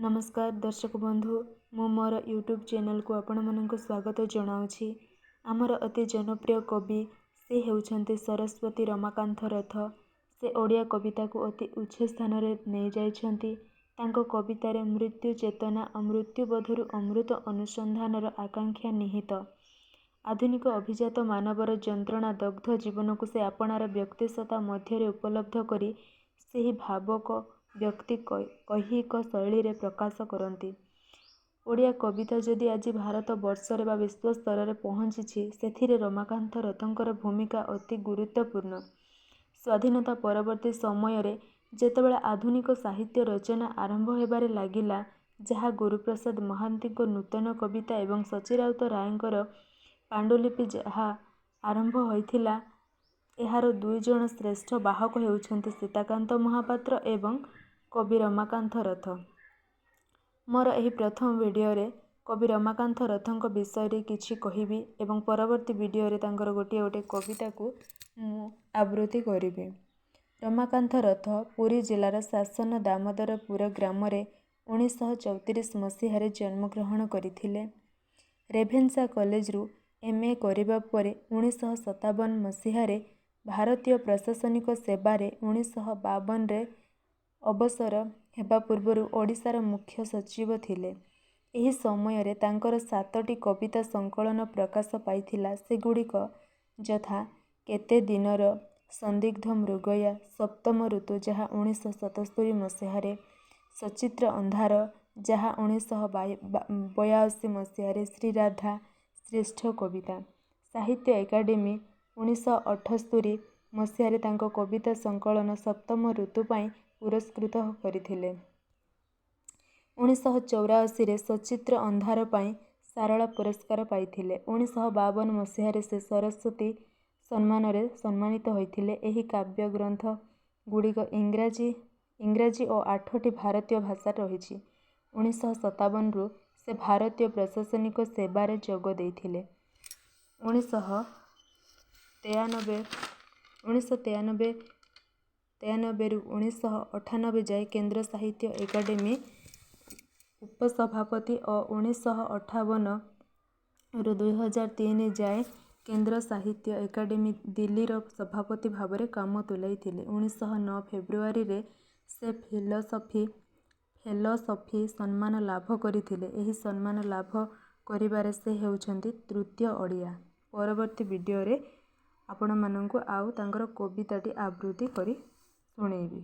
ନମସ୍କାର ଦର୍ଶକ ବନ୍ଧୁ, ମୁଁ ମୋର ୟୁଟ୍ୟୁବ୍ ଚ୍ୟାନେଲ୍କୁ ଆପଣମାନଙ୍କୁ ସ୍ୱାଗତ ଜଣାଉଛି। ଆମର ଅତି ଜନପ୍ରିୟ କବି ସେ ହେଉଛନ୍ତି ସରସ୍ୱତୀ ରମାକାନ୍ତ ରଥ। ସେ ଓଡ଼ିଆ କବିତାକୁ ଅତି ଉଚ୍ଚ ସ୍ଥାନରେ ନେଇଯାଇଛନ୍ତି। ତାଙ୍କ କବିତାରେ ମୃତ୍ୟୁ ଚେତନା ଓ ମୃତ୍ୟୁବୋଧରୁ ଅମୃତ ଅନୁସନ୍ଧାନର ଆକାଂକ୍ଷା ନିହିତ। ଆଧୁନିକ ଅଭିଜାତ ମାନବର ଯନ୍ତ୍ରଣା ଦଗ୍ଧ ଜୀବନକୁ ସେ ଆପଣାର ବ୍ୟକ୍ତିସତ୍ତା ମଧ୍ୟରେ ଉପଲବ୍ଧ କରି ସେହି ଭାବକ ବ୍ୟକ୍ତି କୈହିକ ଶୈଳୀରେ ପ୍ରକାଶ କରନ୍ତି। ଓଡ଼ିଆ କବିତା ଯଦି ଆଜି ଭାରତ ବର୍ଷରେ ବା ବିଶ୍ୱସ୍ତରରେ ପହଞ୍ଚିଛି, ସେଥିରେ ରମାକାନ୍ତ ରଥଙ୍କର ଭୂମିକା ଅତି ଗୁରୁତ୍ୱପୂର୍ଣ୍ଣ। ସ୍ୱାଧୀନତା ପରବର୍ତ୍ତୀ ସମୟରେ ଯେତେବେଳେ ଆଧୁନିକ ସାହିତ୍ୟ ରଚନା ଆରମ୍ଭ ହେବାରେ ଲାଗିଲା, ଯାହା ଗୁରୁପ୍ରସାଦ ମହାନ୍ତିଙ୍କ ନୂତନ କବିତା ଏବଂ ସଚ୍ଚି ରାଉତରାୟଙ୍କର ପାଣ୍ଡୁଲିପି ଯାହା ଆରମ୍ଭ ହୋଇଥିଲା, ଏହାର ଦୁଇଜଣ ଶ୍ରେଷ୍ଠ ବାହକ ହେଉଛନ୍ତି ସୀତାକାନ୍ତ ମହାପାତ୍ର ଏବଂ କବି ରମାକାନ୍ତ ରଥ। ମୋର ଏହି ପ୍ରଥମ ଭିଡ଼ିଓରେ କବି ରମାକାନ୍ତ ରଥଙ୍କ ବିଷୟରେ କିଛି କହିବି ଏବଂ ପରବର୍ତ୍ତୀ ଭିଡ଼ିଓରେ ତାଙ୍କର ଗୋଟିଏ ଗୋଟିଏ କବିତାକୁ ମୁଁ ଆବୃତ୍ତି କରିବି। ରମାକାନ୍ତ ରଥ ପୁରୀ ଜିଲ୍ଲାର ଶାସନ ଦାମୋଦରପୁର ଗ୍ରାମରେ 1934 ମସିହାରେ ଜନ୍ମଗ୍ରହଣ କରିଥିଲେ। ରେଭେନ୍ସା କଲେଜରୁ ଏମ୍.ଏ. କରିବା ପରେ 1957 ମସିହାରେ ଭାରତୀୟ ପ୍ରଶାସନିକ ସେବାରେ 1952ରେ ଅବସର ହେବା ପୂର୍ବରୁ ଓଡ଼ିଶାର ମୁଖ୍ୟ ସଚିବ ଥିଲେ। ଏହି ସମୟରେ ତାଙ୍କର 7ଟି କବିତା ସଂକଳନ ପ୍ରକାଶ ପାଇଥିଲା। ସେଗୁଡ଼ିକ ଯଥା କେତେ ଦିନର ସନ୍ଦିଗ୍ଧ ମୃଗୟା, ସପ୍ତମ ଋତୁ ଯାହା 1977 ମସିହାରେ, ସଚିତ୍ର ଅନ୍ଧାର ଯାହା 1982 ମସିହାରେ, ଶ୍ରୀରାଧା, ଶ୍ରେଷ୍ଠ କବିତା। ସାହିତ୍ୟ ଏକାଡେମୀ 1978 ମସିହାରେ ତାଙ୍କ କବିତା ସଂକଳନ ସପ୍ତମ ଋତୁ ପାଇଁ ପୁରସ୍କୃତ କରିଥିଲେ। 1984ରେ ସଚିତ୍ର ଅନ୍ଧାର ପାଇଁ ସାରଳା ପୁରସ୍କାର ପାଇଥିଲେ। 1952 ମସିହାରେ ସେ ସରସ୍ୱତୀ ସମ୍ମାନରେ ସମ୍ମାନିତ ହୋଇଥିଲେ। ଏହି କାବ୍ୟ ଗ୍ରନ୍ଥ ଗୁଡ଼ିକ ଇଂରାଜୀ ଓ 8ଟି ଭାରତୀୟ ଭାଷାରେ ରହିଛି। 1957ରୁ ସେ ଭାରତୀୟ ପ୍ରଶାସନିକ ସେବାରେ ଯୋଗ ଦେଇଥିଲେ। 1993 1993 93ରୁ 1998 ଯାଏ କେନ୍ଦ୍ର ସାହିତ୍ୟ ଏକାଡେମୀ ଉପସଭାପତି ଓ 1958ରୁ 2003 ଯାଏ କେନ୍ଦ୍ର ସାହିତ୍ୟ ଏକାଡେମୀ ଦିଲ୍ଲୀର ସଭାପତି ଭାବରେ କାମ ତୁଲାଇଥିଲେ। 1909 ଫେବୃଆରୀରେ ସେ ଫେଲୋସଫି ସମ୍ମାନ ଲାଭ କରିଥିଲେ। ଏହି ସମ୍ମାନ ଲାଭ କରିବାରେ ସେ ହେଉଛନ୍ତି ତୃତୀୟ ଓଡ଼ିଆ। ପରବର୍ତ୍ତୀ ଭିଡ଼ିଓରେ ଆପଣମାନଙ୍କୁ ଆଉ ତାଙ୍କର କବିତାଟି ଆବୃତ୍ତି କରି ଶୁଣେଇବି।